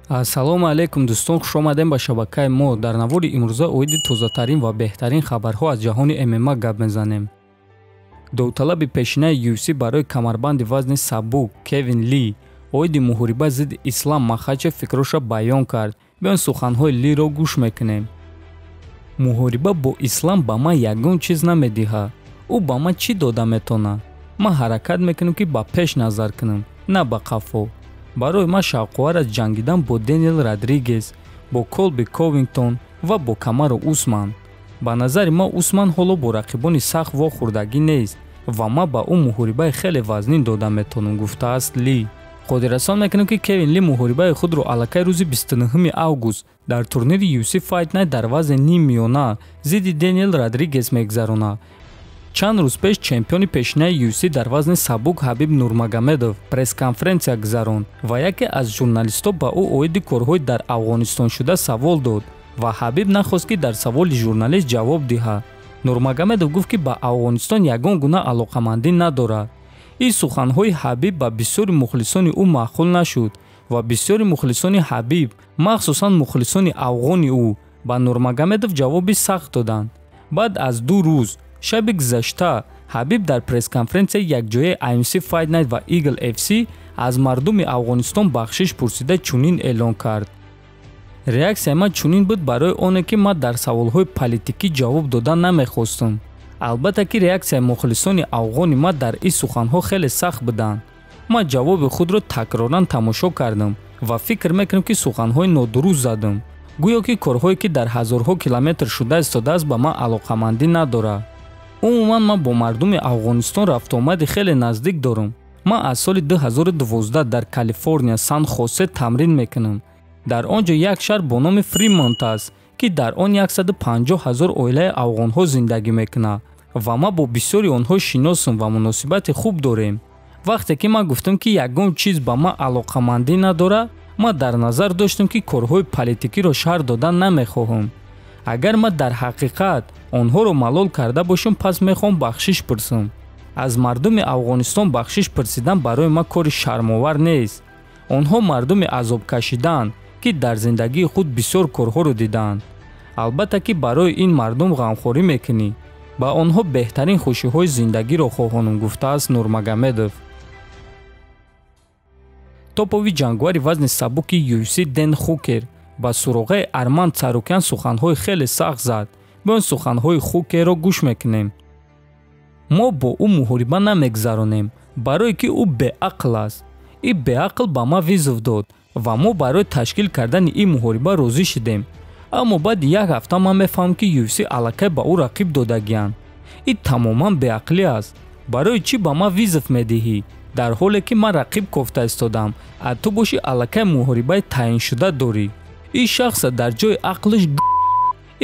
Ассалому алайкум дӯстон, хуш омадем ба шабакаи мо. Дар навори имрӯза оиди тозатарин ва беҳтарин хабарҳо аз ҷаҳони ММА гап мезанем. Довталаби пешинаи UFC барои камарбанди вазни сабук Кевин Ли оиди муҳориба зидди Ислам Махачев фикроша баён кард. Биён суханҳои Лиро гӯш мекунем. Муҳориба бо Ислам ба ман ягон чиз намедиҳад. Ӯ ба ман чӣ дода метавонад? Ман ҳаракат мекунам, ки ба пеш назар кунам, на ба қафо. Барои ман шавқовар аст ҷангидан бо Дэниел Родригес, бо Колби Ковингтон ва бо Камару Усман. Ба назари ман Усман ҳоло бо рақибони сахт вохӯрдагӣ нест ва ман ба ӯ муҳорибаи хеле вазнин дода метавонам, гуфтааст Ли. Хотиррасон мекунем, ки Кевин Ли муҳорибаи худро аллакай рӯзи 29 август дар турнири UFC Fight Night дар вазни ним миёна зидди Дэниел Родригес мегузаронад. Чанд рӯз пеш чемпиони пешинаи UFC дар вазни сабук Ҳабиб Нурмагомедов пресс-конференсия гузаронд ва яке аз журналистҳо ба ӯ оиди корҳои дар Афғонистон шуда савол дод ва Ҳабиб нахост, ки дар саволи журналист ҷавоб диҳад. Нурмагомедов гуфт, ки ба Афғонистон ягон гуна алоқамандӣ надорад. Ин суханҳои Ҳабиб ба бисёри мухлисони ӯ маъқул нашуд ва бисёри мухлисони Ҳабиб, махсусан мухлисони афғони ӯ, ба Нурмагомедов ҷавоби сахт доданд. Баъд аз 2 рӯз, шаби гузашта, Ҳабиб дар пресс-конференсияи якҷояи IMC Fight Night ва Eagle FC аз мардуми Афғонистон бахшиш пурсида чунин эълон кард. Реаксияи ман чунин буд барои оне, ки ман дар саволҳои политикӣ ҷавоб дода намехостам. Албатта, ки реаксияи мухлисони афғони ман дар ин суханҳо хеле сахт буданд. Ман ҷавоби худро такроран тамошо кардам ва фикр мекунам, ки суханҳои нодуруст задам. Гӯё ки корҳое, ки дар ҳазорҳо километр шуда истодааст, ба ман алоқамандӣ надорад. Умуман ман бо мардуми Афғонистон рафтуомади хеле наздик дорам. Ман аз соли 2012 дар Калифорния Сан Хосе тамрин мекунам. Дар он ҷо як шаҳр бо номи Фримонт аст, ки дар он 150 000 оилаи афғонҳо зиндагӣ мекунад ва ман бо бисёри онҳо шиносам ва муносибати хуб дорем. Вақте ки ман гуфтам, ки ягон чиз ба ман алоқамандӣ надорад, ман дар назар доштам, ки корҳои политикиро шарҳ додан намехоҳам. Агар ман дар ҳақиқат онҳоро малол карда бошам, пас мехоҳам бахшиш пурсам. Аз мардуми Афғонистон бахшиш пурсидан барои ман кори шармовар нест. Онҳо мардуми азобкашидаанд, ки дар зиндагии худ бисёр корҳоро дидаанд. Албатта, ки барои ин мардум ғамхорӣ мекунӣ. Ба онҳо беҳтарин хушиҳои зиндагиро хоҳонам, гуфтааст Нурмагомедов. Топови ҷангувари вазни сабуки UFC Дэн Хукер ба суроғаи Арман Царукян суханҳои хеле сахт зад. Биён суханҳои Хукерро гӯш мекунем. Мо бо ӯ муҳориба намегузаронем, барое ки ӯ беақл аст. Ин беақл ба ман вызов дод ва мо барои ташкил кардани ин муҳориба розӣ шудем. Аммо баъди як ҳафта ман мефаҳмам, ки UFC аллакай ба ӯ рақиб додагианд. Ин тамоман беақлӣ аст. Барои чӣ ба ман вызов медиҳӣ, дар ҳоле ки ман рақиб кофта истодам, а ту бошӣ аллакай муҳорибаи таъиншуда дорӣ? Ин шахса дар ҷои ақлиш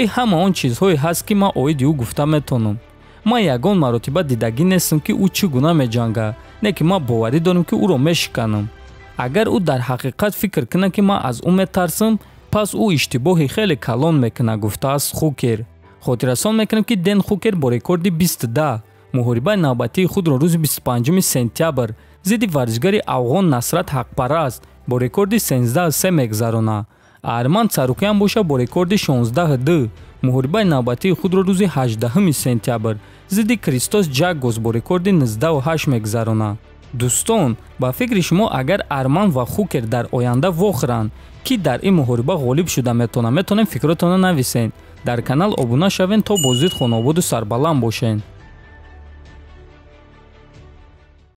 ин ҳама он чизҳое ҳаст, ки ман оиди ӯ гуфта метавонам. Ман ягон маротиба дидагӣ нестам, ки ӯ чӣ гуна меҷангад, не ки ман боварӣ дорам, ки ӯро мешиканам. Агар ӯ дар ҳақиқат фикр кунад, ки ман аз ӯ метарсам, пас ӯ иштибоҳи хеле калон мекунад, гуфтааст Хукер. Хотиррасон мекунам, ки Дэн Хукер бо рекорди 20-10 муҳорибаи навбатии худро рӯзи 25 сентябр зидди варзишгари афғон Насрат Ҳақпараст бо рекорди 13-3 мегузаронад. Арман Царукян боша бо рекорди 16-2 муҳорибаи навбатии худро рӯзи 18 сентябр зидди Кристос Ҷагос бо рекорди 19-8 мегузаронад. Дӯстон, ба фикри шумо, агар Арман ва Хукер дар оянда вохӯранд, ки дар ин муҳориба ғолиб шуда метавонад? Метавонем фикротонро нависед. Дар канал обуна шавед, то боздид хонободу сарбаланд бошед.